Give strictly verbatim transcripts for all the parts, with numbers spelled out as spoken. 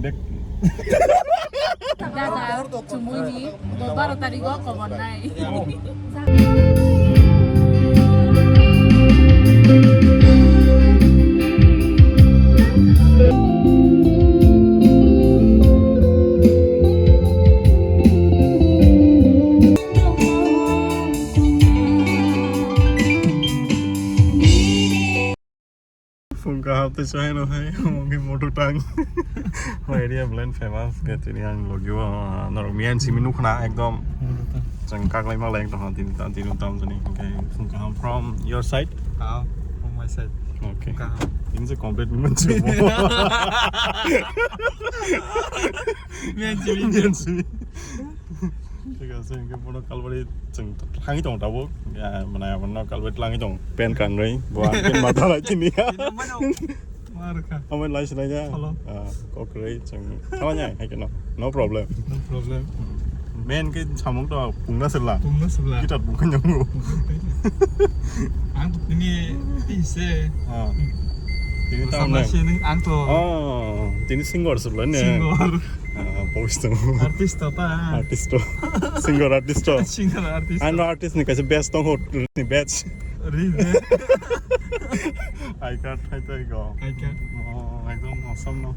Dada, chumui ni, bo baro tarikh o kobor nai. Phung kaham tei chai rw hai, omo khe motor tang. O area belai famous, khe tini ang logi o, ah, norok miyan simi nukhna ekdom. Motor tang. Chwng kaklai maklai ekdom, tini ta, tini tam jani. Okay, phung kaham from your side? Ah, from my side. Okay. Phung kaham. Ini se complete ni manchi mo. Miyan simi. Miyan simi. Thik ase, hinkhe bono kalbari chwng thangwi tongo tabuk. Ya, mane abono kalbari twlangwi tongo. Pen kanwi, bo ang pen ma thalai chini ya. Mar kha. Amai lai sinai ya. Hello. Ah, kok rwi chwng. Thalai ya, hai khe no. No problem. No problem. Men khe samung to pungna sirla. Pungna sirla. Guitar pung khe nyango. Ang to tini ise. Ah. Tini Sama tamne. Sini ang to. Oh, tini singer sirla ne. Singer. Ah, post to. Artist to ta. Artist to. Singer artist to. Singer artist. Ano artist ni kaisa best tong ho ni best. Ri de. I can't, I can't go. I can't. Oh, ekdom awesome no.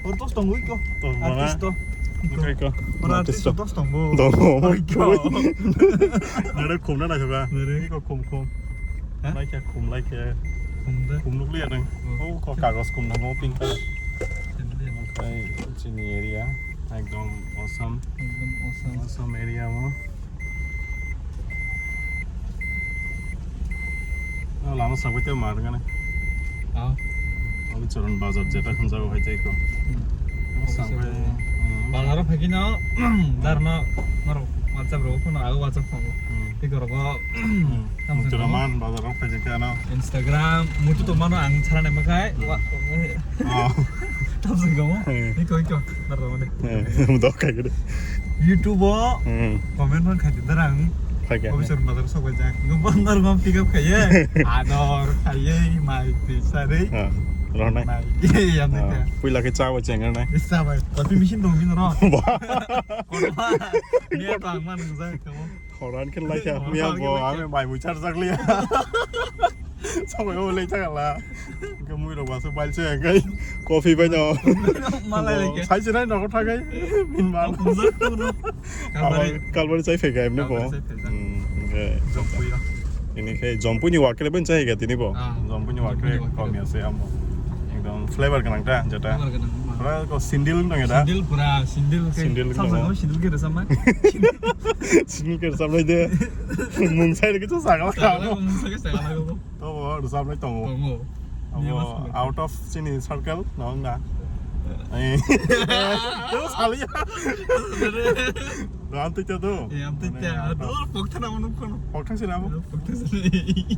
Or dos tong wiko. To mana? Artist to. Iko iko. Or artist to dos tong bo. Dong. Oi ko. Nare khum na na kha. Nare. Iko khum khum. Ha? Lai khe khum lai khe. Khum da. Khum nukliya nang. Oh. Oh, ko kagos khum nang, oh, pink color. Khum da. Okai, chini area. Ekdom awesome. Ekdom awesome. Awesome area mo. Oh, lama sabai te mar gana. Ah. Abhicharan bazar jeta khum jago hai tai ko. Hmm. Abhicharan. Sabai, hmm. Bazar o phai khe no, dar no, norok WhatsApp rok phone abo WhatsApp phone. Hmm. Tei korok o. Hmm. Tamo se Muchuraman, bazar o phai khe no. Instagram, mutu to mano ang chara ne makai. Hmm. Wa-, Oh. Tamo se gomo. Hmm. Iko, iko, dar no ne. Hmm. Dok kai gede. YouTube o Hmm. comment man khai dar ang. Khai khe. Officer bazar sok bai jak. Ngom bandar ngom pick up khai ye. Ador khai ye, mai ti sari. Ha. Rohonai. Mai. Yam Ha. Ni. Puila khe cha bo cheng nai. Isa bai. Tapi machine dong bin ro. Ba. Korba. Ni to ang man jak. Horan khe lai kha. Horan miya khe bo lai kha. Ame bai muchar jak liya. Sabai o lai chakala. Hingke mui rok baso bail se hingke coffee bai no. Malai lai khe. Sai se nai nogo thagai. Min man. Kalbari. Kalbari chai phai gai ne bo. Kalbari chai phai gai. Hmm, hingke. Jompui o. Ini khe jompui ni wakre ben chai ga tini bo. Ah, jompui ni wakre kom ya se amo. Ekdom flavor gwnang ta jeta. Flavor gwnang, ma. Pura ko sindil nang ya da. Sindil pura, sindil khe. Sindil. Sam no. Sam no, sindil khe rasa ma. Sindil khe rasa ma de. Mung sai khe to sagala. Sagala, mung sai khe sagala ko. To bo rwchapnai tongo. Tongo. Abo out of chini circle, no wngna? Eh. To saliya. Ram twi to do. Eh, am twi to. Mane, do pokthana manu kono. Pokthang sila abo? Pokthang sila.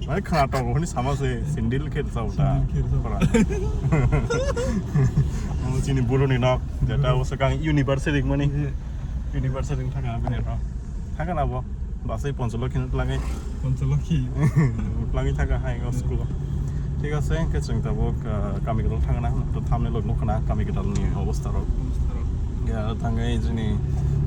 Mane khana tongo hwnwi sama se sindil khe rwchap ta. Sindil khe rwchap. Amo chini buru ni nok, jeta abo swkang university mani. Eh. University thangkha abini ro. Thangkha na bo. Basai Poncholokhi no twlangwi. Poncholokhi. Twlangwi thangkha hai o school o. Thik ase, hwnkhe chwng tabuk, ah, kami kwtal thangna, to thamni log nukha na kami kwtal ni obostha rok. Obostha rok. Ya, thangwi jini,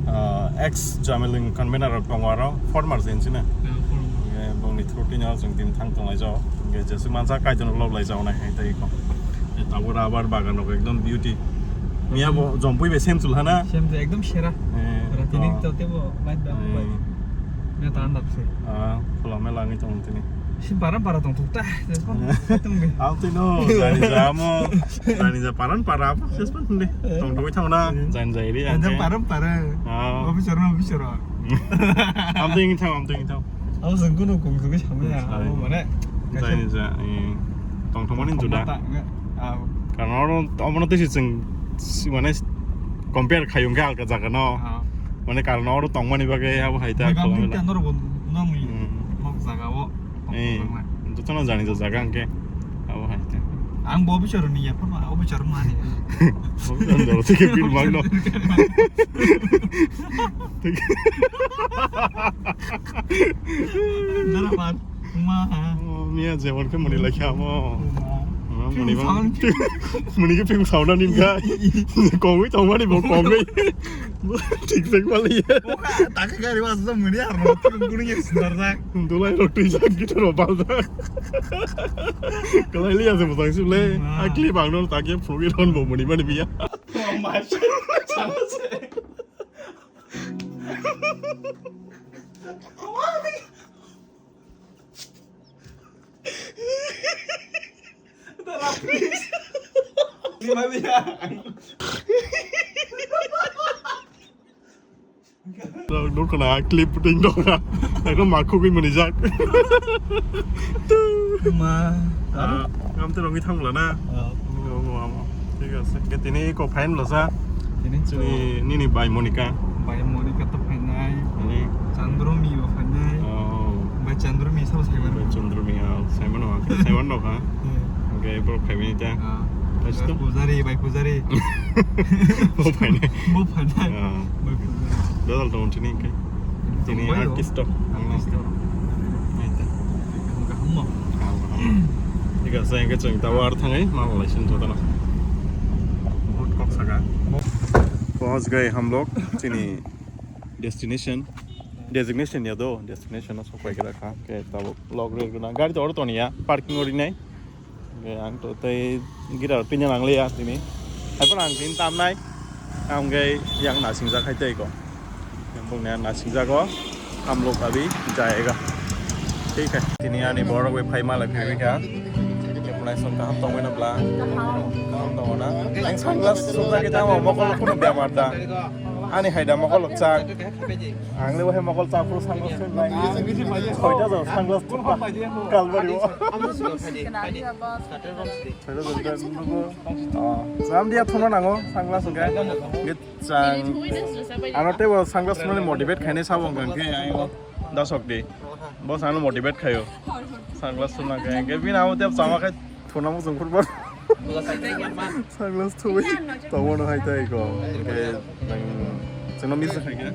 ah, ex Jameling convener rok tongo aro, former se hinwi na. Ya, former. Hwnkhe bongni through tini o chwng tini thang tonglaijao. Hwnkhe jeswk mansa Kaitor no lob laijao nai hai tei ko. Tabuk rubber bagan rok ekdom beauty. Miya bo jompui bai same chul hana. Same to ekdom sera. Eh, tini to. To tebo light ba bai. Eh. Miya ta andap se. Ah, khulame langwi tong tini. Si bara bara tong thuk ta. Jespan tung ge. Ang tino jani jamo. Jani ja paran para apa jespan tunde. Tong doi thang na. Eh. Jani jai ri. Jani ang paran para. Ah. Officer na officer. Am tini thang, am tini thang. Abo chwng kunu kung chwngwi samaya, abo mane. Jai ni ja, eh, tongthokmani juda. Tongthokma ta, ah. Karon oro omono tei se chwng si, mane compare khai wngkha alka jaga no. Ah. Mane karon oro tongmani bagwi abo hai ta. Mega khulumela. Big ta norok bo nongni. Hmm. Nok jaga o. Eh, tongthokma. Jotono jani ja jaga hwnkhe. Abo hai ta. Ang bo officer ni ya, phano officer mani. Officer ni jora thik bil magno. Dara man, ma. Oh, miya jemon khe muni lai kha mo. Ma. Ma, Muni bang. Muni ke ping sauna nin ka. Kongwi tongmani bo kongwi. Thik thik wali. Taka gari was the muni arno. Kuni ke sundar dak. Dulai rok twi jak, guitar rok bal jak. Kalai liya se mosang sule. Akli bang no tak ye progi ron bo muni mani biya. Dok dok na clip puting dok na. Aku makuk ini menijak. Ma. Kamu tuh longi thang lah na. Kamu mau. Thik ase. Ke tini ko phain bwlasa. Tini chini nini bai Monica. Bai Monica to phainai. Ani. Chandrumi bo phainai. Oh. Bai Chandrumi sabo saiman. Bai Chandrumi, ah, saiman no. Saiman no ha. Okay, bro, phaimani ta. Pujari, bai Pujari. Bo phainai. Bo phainai. Ah. Bai Pujari. Dodol tong tini ke. Tini artist to. Artist to. Naita. Kaham mo. Kaham, kaham. Thik ase, hingke chwng tower thangai, ma malai sin jotano. Bahut kok saka. Pahunch gaye hum log chini destination, designation ya do, destination o sopai kira kha. Ke tabuk log rel gana gari to oro toniya, parking ori nai. Hingke ang to tei gira rok tini nang liya tini. Hai phano ang tini tam nai. Ang hingke yang nasingjak hai tei ko. Yang bung ne nasingjak o. Ham lok abi jayega. Thik hai. Tini ani borok bai phai malai phai kha. Kepnai song kaham tong na bla. Kaham tong na. Ang sunglass sung lagi tamo mokol kuno bemar da. Ani hai da mokol chak. Ang le wahai mokol chapro sunglass sung nai. Soita jo sunglass thumpa. Kalbari o. Soita jo nugo. Oh, jam dia thumna nango sunglass hwnkhe. Chang. Ano tebo sunglass mani motivate khainai sabo hwnkhe ang o. Da Sokdi. Bo sano motivate khayo. Sunglass thumna khe. Hwnkhe bini amo tebo chama khai. Thuna mo jongkhor bar. Sunglass thuwi. Tongo no hai tai ko. Hwnkhe nang chwngno miss khaikha.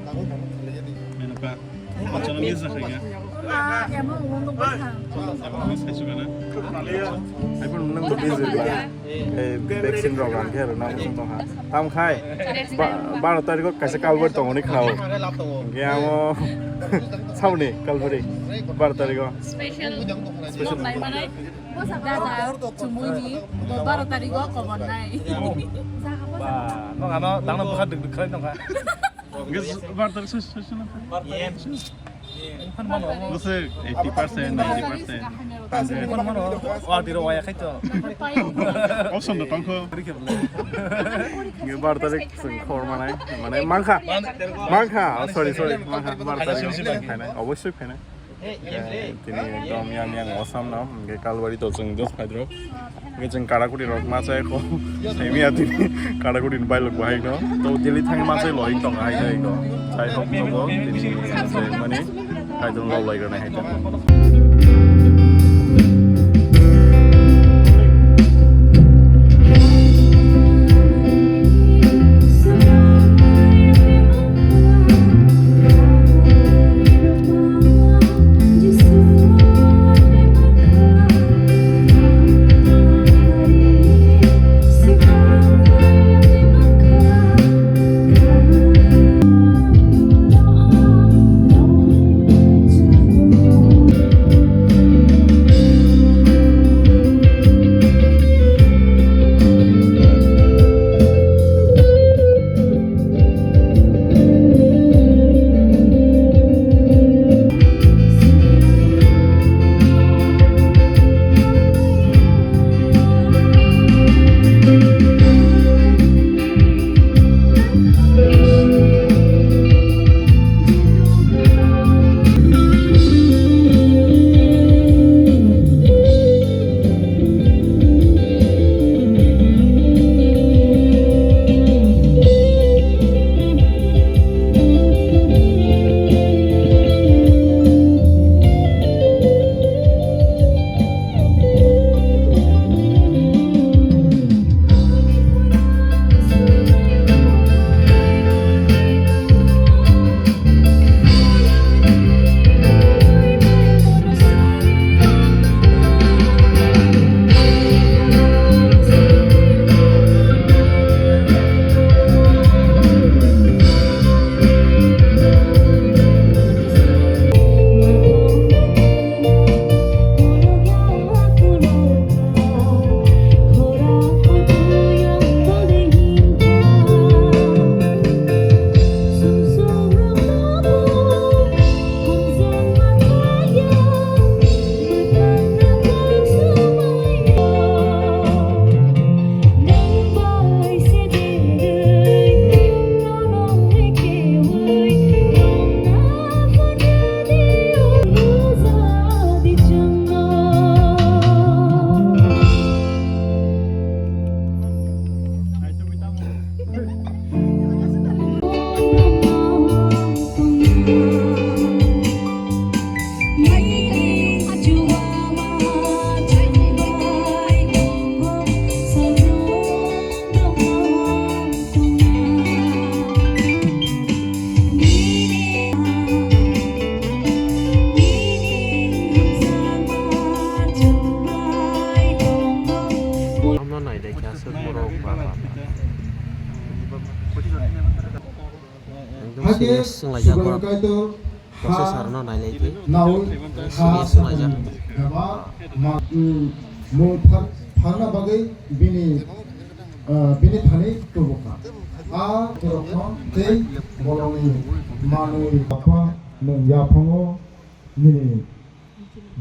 Menoka. Chwngno miss khaikha. Miss khai chukana. Hai pun nang busy ba. Eh, vaccine rok ang khe rwna muchung tongkha. Tam khai. Ba-, baro tarikh o kaisa kalbari tongoni khao. Hwnkhe amo saboni kalbari. Baro tarikh o. Special. Special. Dada, chumui ni, bo baro tarikh o kobor nai. Ba, no ano dangno bwkha duk duk khlai tongkha. Baro tarikh se, se, se, se. Bwswk eighty percent, ninety percent. Hundred. Wa diro waya khai to. Option do tongkho. Nge baro tarikh chwng khobor manai, mane mankha. Mankha, oh, sorry, sorry, mankha, baro tarikh phainai, obossoi phainai. Eh, tini ekdom yang yang awesome no, hingke kalbari to chwng just phaidrok. Hingke chwng karakuti rok ma chai kho. Saimiya tini karakuti ni bailok bahai no. To Delhi thang ma chai loi tong hai jai ko. Chai hok no bo tini se mani kaidon lolai gana hai to. Ekdom serious wnglaijak borok. Processor no nailai di. Serious wnglaijak. Mung pharna bagwi bini, ah, bini thani tubukha. A borokno tei borokni manwi yapha mung yaphango nini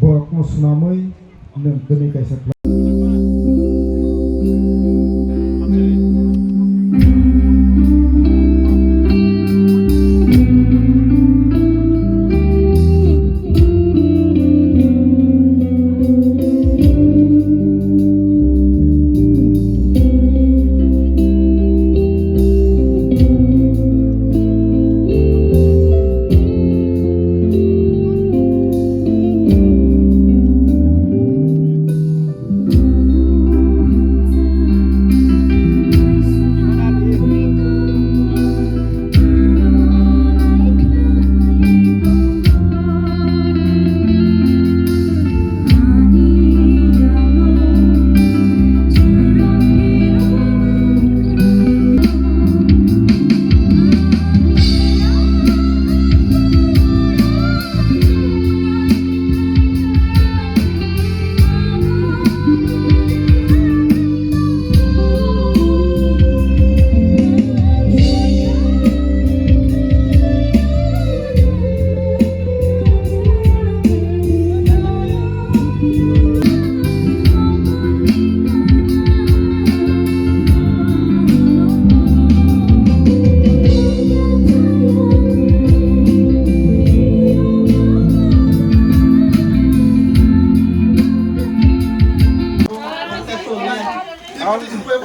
borokno swnamwi nwng kwnwi kaisa khlai.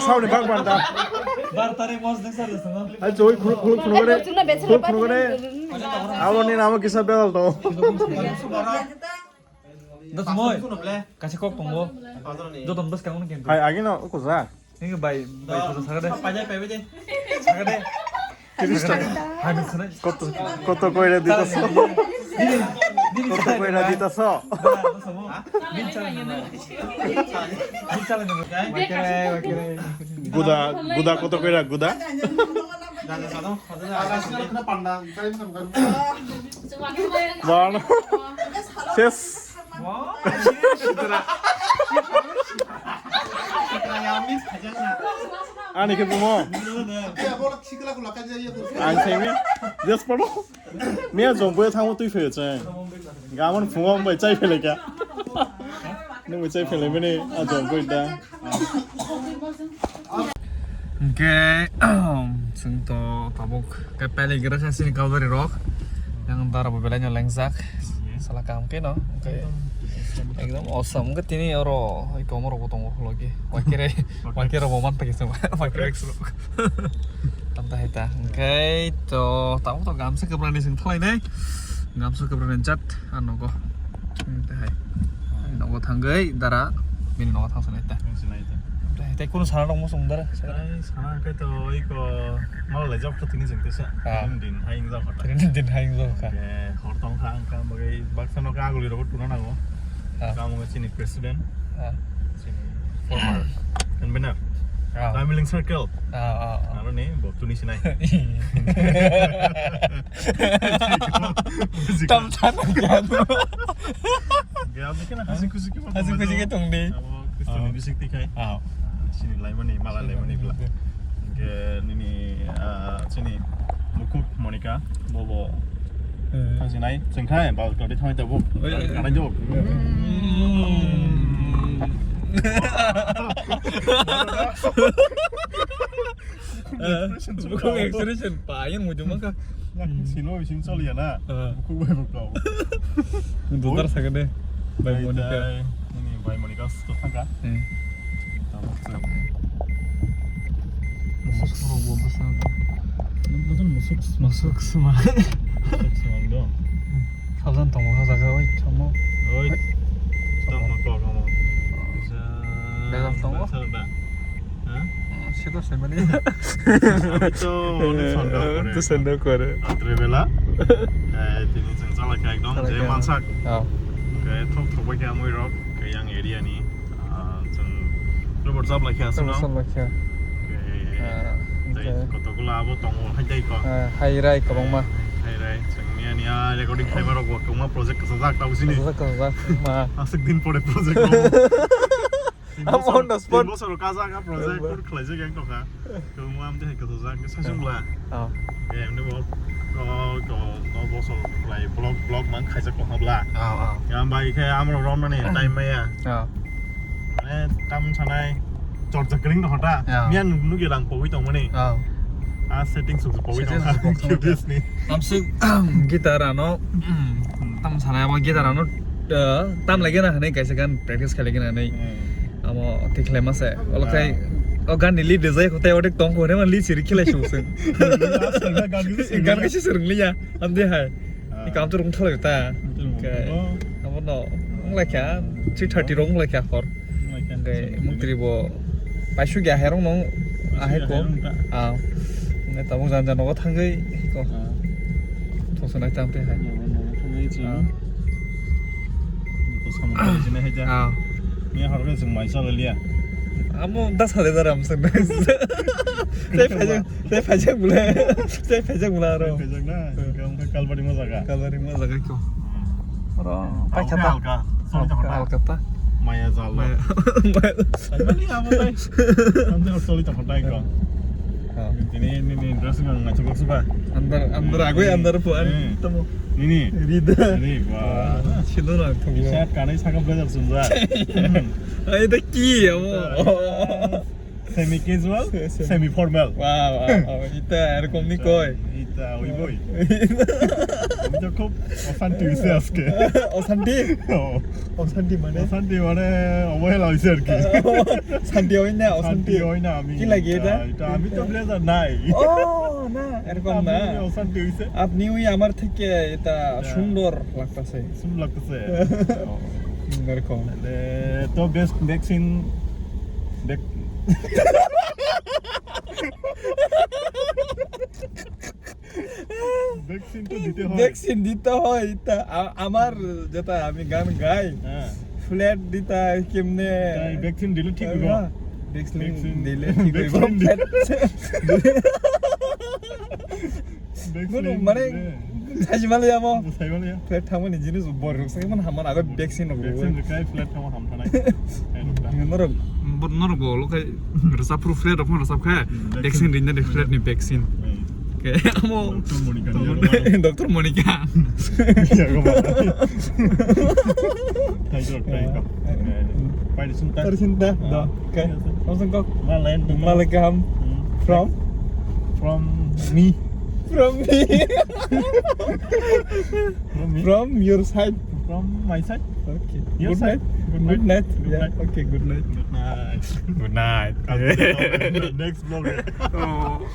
Sauni bak banda. Bar tarik mos deng sa lesung. Ai joi khuluk khuluk khuluk gare. Khuluk khuluk gare. Abo ni namo kisa bedal to. Dos moi. Kasi kok tongbo. Jotom dos kang kento. Hai agi no ko ja. Ini bai bai ko saga de. Pai dai pai dai. Saga de. Tiris taka. Hai bin sana. Koto koto koira dita so. Koto koira dita so. Guda guda koto koira guda. Bar. Ses. Ani khe bumo. Ang saimi. Just paro. Miya jompo thango twi phayo chai. Gamon phungo bai chai pheleka. Nung bai chai phelai mani a jompo da. Hingke, chwng to tabuk khe pele gira sa sini kaubari rok. Yang dara bo belai no lengjak. Sala kaham khe no. Hingke ekdom awesome. Hingke tini oro oi komo rok bo tongo logi. Wakire, wakire bo man pagi sama. Wakire rok. Tanta heta. Hingke to tabuk to gamsa kwbra ni sing thalai nai. Gamsa kwbra ni jat. Ah, nogo. Hmm, tei hai. Nogo thangwi dara bini nogo thangsanai ta. Thangsanai ta. Tei, tei kunu sana rok muchung dara. Tei sana khe to iko malai jok to tini jeng tesa. Ah. Tini din hai jok kha. Tini din hai jok kha. Ke hor tong kha ang kha bagwi baksa no kaguli rok tuna nango. Ah. Kamo chini president. Ah. Chini former convener. Ah. Tamiling circle. Ah, ah, ah. Aro ni bo tuni sinai. Tam sana gyan. Gaya dikhe na haji khushi ke. Haji khushi ke tong di. Abo Kristo ni bisik tikai. Ah. Sini laimani mala laimani bla. Ke nini ah, sini Mukuk Monica bobo. Thang sinai sengkhai bal kadi thang tabo. Oi, oi, oi. Kanai do. Bukhuk expression pa yang mujung mangka. Yang sino bising choli ya na. Bukhuk bai bukhuk. Dudar sakade. Bai Monica. Ini bai Monica to thangka. Musuk suro bo basa. Musuk musuk sma. Musuk sma do. Sabjan tongo ha jaga oi thamo. Oi. Tamo kok amo. Bejal tongo. Bejal da. Sito semani. Ami to only sando kore. To sando kore. Atre bela. Eh, tini chwng chalai kha ekdom je mansak. Oh. Ke thok thok bai kha amui rok ke yang area ni. Ah, chwng robot sab lai kha aswk. Robot sab lai kha. Ke. Tei kotogulo abo tongo, hai tei ko. Eh, hai rai kwbangma. Hai rai, chwngni ani a recording khlaima rok bo kwbangma project kwchajak tabo sini. Kwchajak, kwchajak, ma. Aswk din pore project rok. Tin I'm bosor, on the spot. Tin bosor kajak a project, pur khlaijak yang tongkha. Kwbangma amtwi hai kwchajak, sasung bla. Oh. Eh, emni bo, ko, ko, no bosor khlai vlog, vlog mang khaijak tongkha bla. Oh, oh. Yang bai khe amro romnani time maya. Oh. Mane tam sanai chorcha kring no hota. Ya. Miyan nugi rang pogwi tongmani. Ya. A setting suk pogwi tong. Setting suk pogwi tong. Curious ni. Amsuk guitar ano, tam sanai amo guitar ano, eh, tam lagi na hanai kaisa gan practice khalai gina hanai. Hmm. Amo tikhlai mase. Olo kai, o gan ni lead dejai khotai otek tong khore man lead siri khilai suk sung. Gan kisi sering liya. Amde hai. Ah. Ni kam tu rung thalai ta. Rung thalai. Oke. Oh. Abo no. Wng lai kha, three thirty rok wng lai kha hor. Wng lai kha. Oke, mung tri bo. Paisuk ya herong nong. Paisuk ya ahai ko. Herong ta. Ah. Nge tabuk jan jan nogo thangwi ko. Ah. Thosonai cham te hai. Nogo, nogo thangwi cham. Ah. Ko samung kali sini hai ja. Ah. Ni hor ke sung mai sala liya. Amo das hale daram sung. Tei phaijak, tei phaijak bwle. Tei phaijak bwle aro. Tei phaijak na? Hwnkhe omo khe Kalbari mo jaga. Kalbari mo jaga kho. Hmm. Oro, omo paikha khe ta. Halka, soli tongkha ta. Halka ta. Maya jal. Maya. Saimani amo tai. Andar soli tongkha tai kho. Ha. Tini, nini dress ngang ngachu kok suba. Andar, andar agoi, andar puan. Eh. Tamo. Nini. Rida. Ari, wah. Wah, silo na thungyo. T-shirt kanai saka blazer sumja. Ai, ita ki amo. Semi casual, se-, se- semi formal. Wow, wow, wow. Ita erokom ni koi. Ita, oi boi. Ami to khub osanti hoyse ajke. Osanti? Oh. Osanti mane? Osanti mane obhela hoyse ar ki. Santi hoy na, osanti. Santi hoy na ami. Ki lage eta? Eta ami to blazer nai. Oh, na, erokom na. Ami osanti hoyse. Apni oi amar theke eta sundor lagtase. Sundor lagtase. Oh. Erokom. Tale to best vaccine Vac-, vaccine to dite hoy. Vaccine dite hoy, ta, a-, amar jeta ami gan gai. হ্যাঁ। Flat dita kemne? Tai vaccine dile thik hoibo. হ্যাঁ, vaccine dile thik hoibo। Vaccine di- Flat. Vaccine dile. Mane, saji male amo. Saji male ya. Flat thangmani jinis bor rok sai man hamar ago vaccine rok. Vaccine rok kai flat thangma ham thanai. Kai rok ta. Norok, norok bo lo kai rasa proof flat rok rasa kha. Hmm, vaccine. Vaccine rinda de flat ni vaccine. Hmm. Ke amo Doctor Monica ni Doctor Monica. Ya, go ba. Tai rok, tai rok. Pai di sunta. Pai di sunta. Do. Oke. Langsung kok. Malai kaham. Hmm. From? From me. From me. From me. From your side. From my side. Okay. Your side. Good night. Good night. Good night. Yeah. Okay, good night. Good night. Good night. Next vlog. Oh.